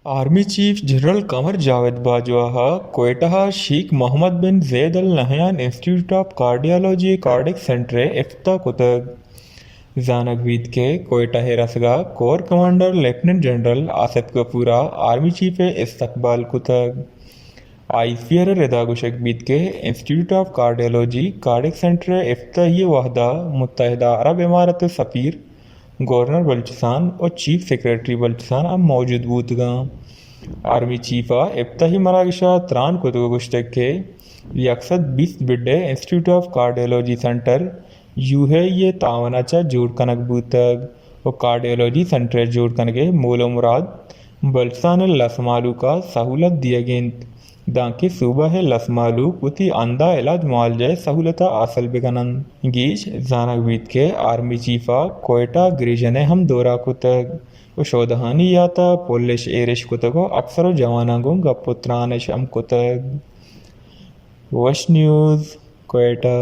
Army chief general Qamar Javed Bajwa ءَ کوئٹہ ءَ Sheikh Mohamed bin Zayed Al Nahyan institute of cardiology cardiac centre ءِ افتتاح کتگ۔ زانگ بیت کہ کوئٹہ ءَ رسگ ءَ corps commander lieutenant general Asif Ghafoor ءَ آرمی چیف ءِ استقبال کتگ۔ آئی ایس پی آر ءِ ردا گوشگ بیت کہ institute of cardiology cardiac centre ءِ افتتاحی ءِ وھد ءَ متحدہ عرب امارات ءِ سفیر، گورنر بلوچستان ءُ چیف سیکرٹری بلوچستان ہم موجود بوتگ اَنت۔ آرمی چیف ءَ افتتاحی مراگش ءَ تران کتگ ءُ گوشتگ کہ یک سد بیست بیڈ ءِ institute of cardiology centre U A E ءِ تعاون ءَ چہ جوڑ کنگ بوتگ ءُ کارڈیالوجی سینٹر ءِ جوڑ کنگ ءِ مول ءُ مراد بلوچستان ءِ لس مھلوک ءَ سہولت دیگ اِنت، دانکہ صوبہ ءِ لس مھلوک وتی ہند ءَ علاج معالجہ ءِ سہولت ءَ حاصل بہ کن اَنت۔ گیش زانگ بیت کہ آرمی چیف ءَ کوئٹہ گریژن ءِ ہم دورہ کتگ ءُ شودہانی یات ءَ پلش ایرش کتگ ءُ افسر ءُ جواناں گوں گپ ءُ تران اش ہم کتگ۔ وش نیوز، کوئٹہ۔